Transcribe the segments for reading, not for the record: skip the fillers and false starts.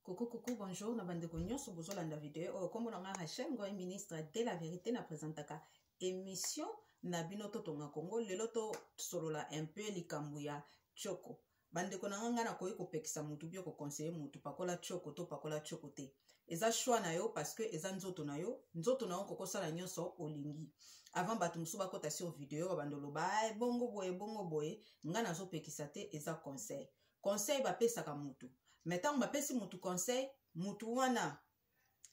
Coucou, coucou, bonjour na bandeko nyonso bozolanda video oyo. Kombo na nga Rachel Ngoy, ministre de la vérité. Na présentaka émission na bino Totonga Congo. Lelo tosolola un peu likambo ya tshoko. Bandeko na nga, ngai nakoki kopekisa motu bio koconseiller motu pakola tshoko to pakola tshoko te, eza choix na yo, parce que eza nzoto na yo. Nzoto na yo, kokosala nyonso olingi. Avant bato mosusu bakota sur video, babanda oloba bongo boye, bongo boye, ngai nazopekisa te, eza conseil. Conseil bapesaka motu, mais ntango bapesi motu conseil, motu wana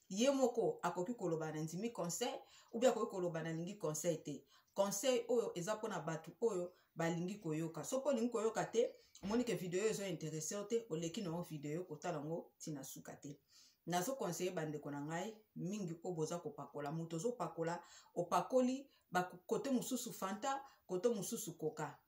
ye moko akoki koloba na ndimi conseil ou bien akoki koloba nalingi conseil te. Conseil oyo eza mpona bato oyo balingi koyoka. Soki olingi koyoka te, omoni ke video ezo intéresser yo te, oleki na yo video, kotala yango ntina suka te. Nazoconseiller bandeko na ngai mingi oyo boza kopakola. Moto ozopakola, opakoli côté mosusu Fanta, côté mosusu Coca.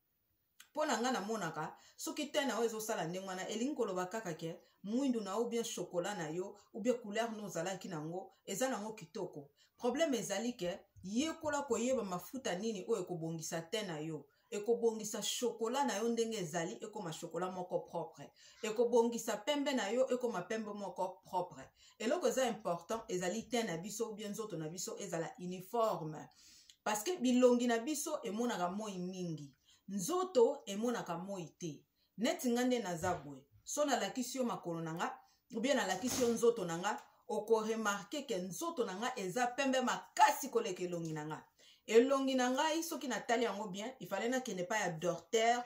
Mpo na ngai, namonaka soki te na yo ezosala ndenge wana, elingi koloba kaka ke mwindu na yo ou bien chocolat na yo ou bien couleur no ozalaki nango eza nango kitoko. Problème ezali ke yekola koyeba mafuta nini oyo ekobongisa te na yo, ekobongisa chocolat na yo ndenge ezali, ekoma chocolat moko propre, ekobongisa pembe na yo, ekoma pembe moko propre. Eloko eza important ezali te na biso ou bien nzoto na biso ezala uniforme, parce que bilongi na biso emonaka moi mingi, nzoto emonaka moi te. Neti nga nde naza boye, so nalakisi yo makolo na nga ou bien nalakisi yo nzoto na nga, okoremarquer ke nzoto na nga eza pembe makasi koleka elongi na nga. Elongi na ngai, soki natali yango bien, ifale nakende epai ya docteur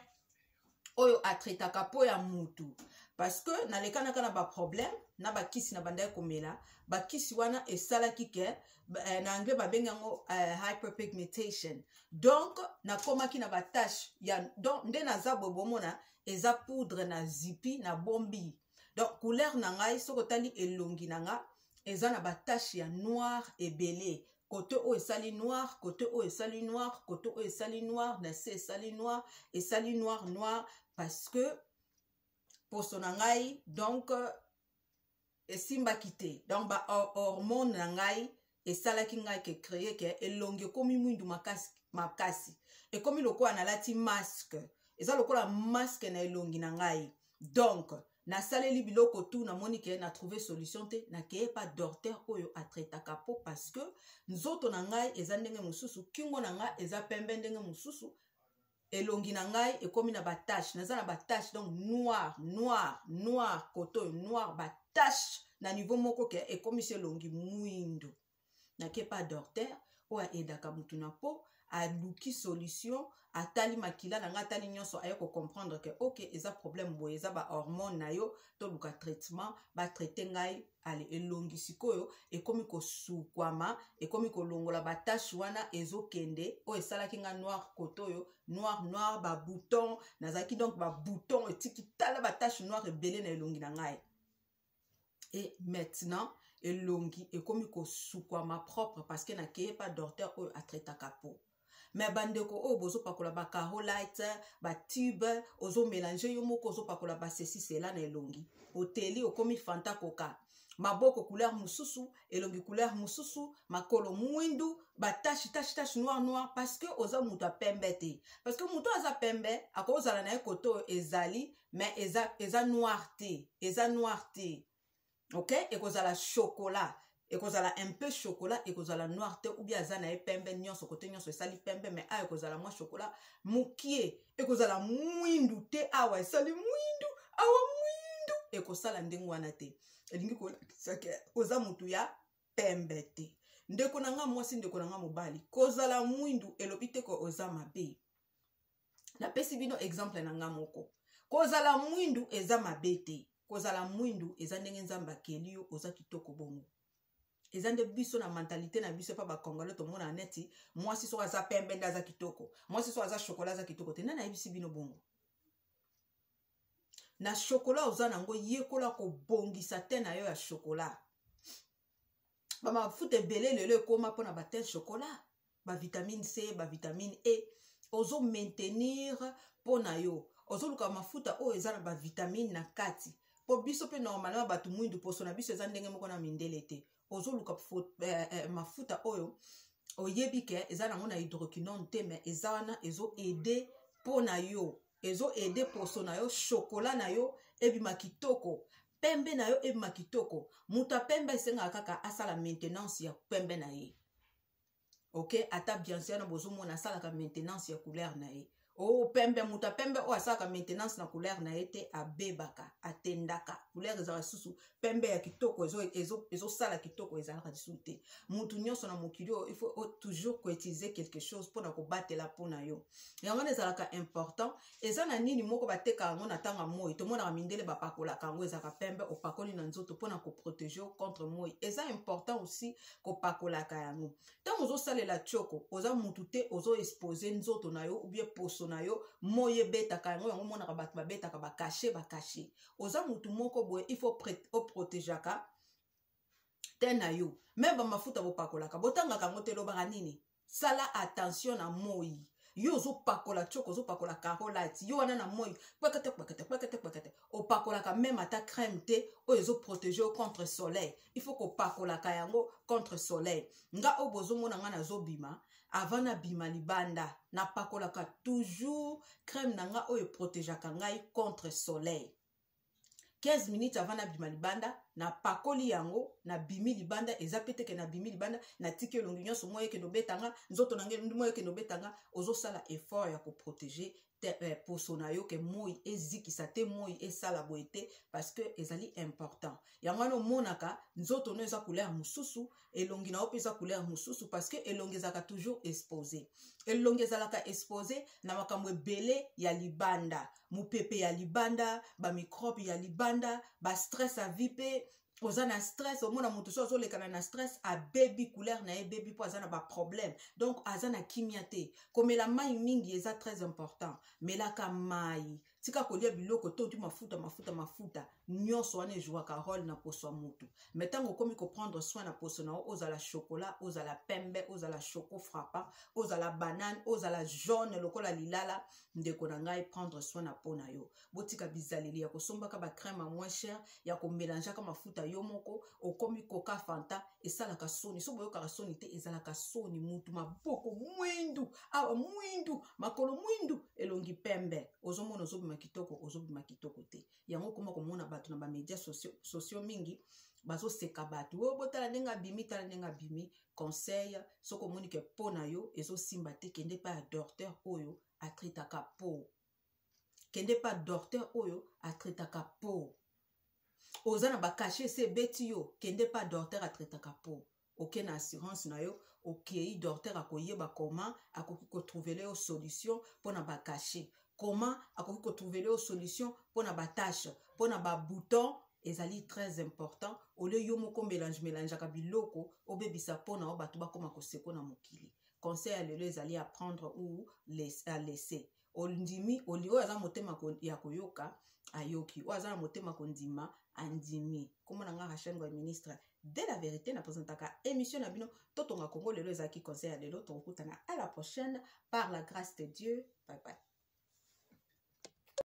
oyo atraitaka peau ya mutu, parce que nalekanaka na baproblème na bakisi na bandaki komela. Bakisi wana esalaki ke na anglais babengi yango hyperpigmentation. Donc nakomaki na batache ya, donc nde naza boye, bomona eza poudre na zipi na bombi. Donc couleur na ngai, soki otali elongi na nga, eza na batache ya noir ebele. Côté oyo esali noir, côté oyo esali noir, côté oyo esali noir, na se esali noir, esali noir noir, parce que poso na ngai donc esimbaki te. Donc bahormone na ngai esalaki ngai ke créer ke elongi ekomi mwindu makasi makasi, ekomi lokola nalati masque, eza lokola masque na elongi na ngai. Donc nasaleli biloko tu, namoni ke na trouve solution te, nakeye pa docteur oyo atraitaka peau, parce que nzoto na ngai eza ndenge mosusu, kingo na ngai eza pembe ndenge mosusu, elongi na ngai ekomi na batache, naza na batache, donc noir noir noir, côté oyo noir, batache na niveau moko ke ekomisi elongi mwindu. Nake pa docteur oyo aaidaka mutu na peau, aluki solution, atali makila na ngai, atali nyonso, aye kocomprendre ke ok, eza problème boye, eza bahormone na yo, toluka traitement. Batraite ngai, ale elongi sikoyo ekomi kosukwama, ekomi kolongola batache wana, ezokende. Oyo esalaki nga noir, côté oyo noir noir, babouton nazalaki, donc babouton etiki, tala batache noir ebele na elongi na ngai. Et maintenant elongi ekomi kosukwama propre, parce que nakeye pa docteur oyo atraitaka peau. Mais bandeko oyo bozopakola bacarolight, batube, ozomélanger yo moko, ozopakola basesi sela na elongi, oteli okomi Fanta, Coca, maboko couleur mosusu, elongi couleur mosusu, makolo mwindu, batache tache tache, noir noir, parce que oza moto ya pembe te. Parce que moto aza pembe akozala na ye côté oyo ezali, mais eza noir te, eza noir te. Ok, ekozala chocolat, ekozala un peu chocolat, ekozala noir te. Ou bien aza na ye pembe nyonso, côté nyonso esali pembe, mais awa ekozala mwa chocolat mokie, ekozala mwindu te. Awa esali mwindu, awa mwindu, ekosala ndenge wana te. Elingi kolakisa ke oza motu ya pembe te. Ndeko na nga mwasi, ndeko na nga mobali, kozala mwindu elobi te ko oza mabe. Napesi bino exemple na nga moko. Kozala mwindu eza mabe te. Kozala mwindu eza ndenge Nzambe akeli yo, oza kitoko bongo. Eza nde biso na mentalité na biso epa bacongolais, tomona neti mwasi soki aza pembe nde aza kitoko, mwasi soki aza chocolat aza kitoko te. Nani ayebisi bino bongo? Na chocolat oza nango, yekola kobongisa te na yo ya chocolat. Bamafuta ebele lelo ekóma mpona bateint chocolat, bavitamine C, bavitamine E, ozo maintenir mpo na yo. Ozoluka mafuta oyo eza na bavitamine na kati, mpo biso mpe normalement bato mwindu, poso na biso eza ndenge moko na mindele te. Ozoluka mafuta oyo oyebi ke eza nango na hydroquinone te, mais eza wana ezo aider mpo na yo, ezo aider poso na yo, chocolat na yo ebima kitoko. Pembe na yo ebima kitoko. Moto ya pembe esengaka kaka asala maintenance ya pembe na ye. Ok, ata Bianci wana bozomona asalaka maintenance ya couleur na ye. O oh, pembe, moto ya pembe oyo asalaka maintenance na couleur na ye te, abebaka, atendaka couleur, ezalaka lisusu pembe ya kitoko ezosala ezo, ezo kitoko ezalaka lisusu te. Moto nyonso na mokili oyo, il faut toujours koutiliser quelque chose mpona kobatela mpo na yo. Yango wana ezalaka important. Eza na nini moko batekaka yango na ntango ya moi, tomonaka mindele bapakolaka yango, ezalaka pembe, opakoli na nzoto mpona koprotéger contre moi. Eza important aussi kopakolaka yango ntango ozosalela tioko. Oza mutu te, ozoexposer nzoto na yo ou bien poso na yo, moi ebetaka yango. Yango omonaka bato babetaka bacachets bacachets. Oza mutu moko boye, il faut oprotégeaka te na yo. Me bamafuta bopakolaka, botangaka yango te. Elobaka nini? Sala attention na moi. Yo ozopakola tioko, ozopakola carolite, yo wana na moi, kpekete kpekete kpekete kpekete. Opakolaka même ata crème te oyo ezoprotéger yo contre soleil. Il faut kopakolaka yango contre soleil. Nga oyo bozomona nga nazobima, avant nabima libanda, napakolaka toujours crème na nga oyo eprotégeaka ngai contre soleil. 15 minutes avant nabima libanda, napakoli yango, nabimi libanda. Eza pe teke nabimi libanda, natiki elongi nyonso, moi ekende obetanga nzoto na ngai, moi ekende obetanga. Ozosala effort ya koprotéger poso na yo ke moi ezikisa te, moi esala boye te, parce que ezali important. Yango wana omonaka nzoto no eza couleur mosusu, elongi na yo mpe eza couleur mosusu, parce que elongi ezalaka toujours exposé. Elongi ezalaka exposé na makambo ebele ya libanda, mopepe ya libanda, bamicrobe ya libanda, bastress ya vie. Mpe oza na stress, omona moto so azolekana na stress, abebi, couleur na ye ebebi, mpo aza na baproblème, donc aza na kimia te. Komela mai mingi eza très important. Melaka mai, tika kolia biloko to mafuta mafuta mafuta. Nyonso wana ejouaka rôle na poso ya motu. Mais ntango okomi koprendre soin na poso na yo, ozala chocolat, ozala pembe, ozala choco frappant, ozala banane, ozala jaune lokola lilala, ndeko na ngai, prendre soin na peau na yo. Botika bizaleli ya kosombaka bacrème ya moins cher, ya komélangeaka mafuta yo moko. Okomi Coca, Fanta, esalaka soni. So boyokaka soni te, ezalaka soni. Mutu maboko mwindu awa, mwindu makolo, mwindu elongi, pembe, ozomona ozobima kitoko, ozobima kitoko te. Yango okoma komona bato na bamédia sociaux mingi bazoseka bato oyo: "Botala ndenge abimi, tala ndenge abimi." Conseil: soki omoni ke peau na yo ezosimba te, kende epai ya docteur oyo atraitaka peau. Kende epa docteur oyo atraitaka peau. Oza na bacachets, ese ebeti yo, kende epa docteur atraitaka peau. Oke na assurance na yo, okei, docteur akoyeba comment akoki kotrouver yo solution mpona bacachets, comment akoki kotrouver yo solution mpona bataches, mpona babouton. Ezali très important. Olie yo moko mélange mélangeaka biloko, obebisa mpona o bato bakóma koseko na mokili. Conseil ya lelo ezali à prendre ou à laisser. Ondimi, oyo aza motema ya koyoka ayoki, oyo aza na motema kondima andimi. Kombo na nga Rachel Ngoy, ministre de la vérité. Na présentaka émission na bino Totonga Congo. Lelo ezalaki conseil ya lelo. Tokokutana à la prochaine par la grâce de Dieu. Bye bye.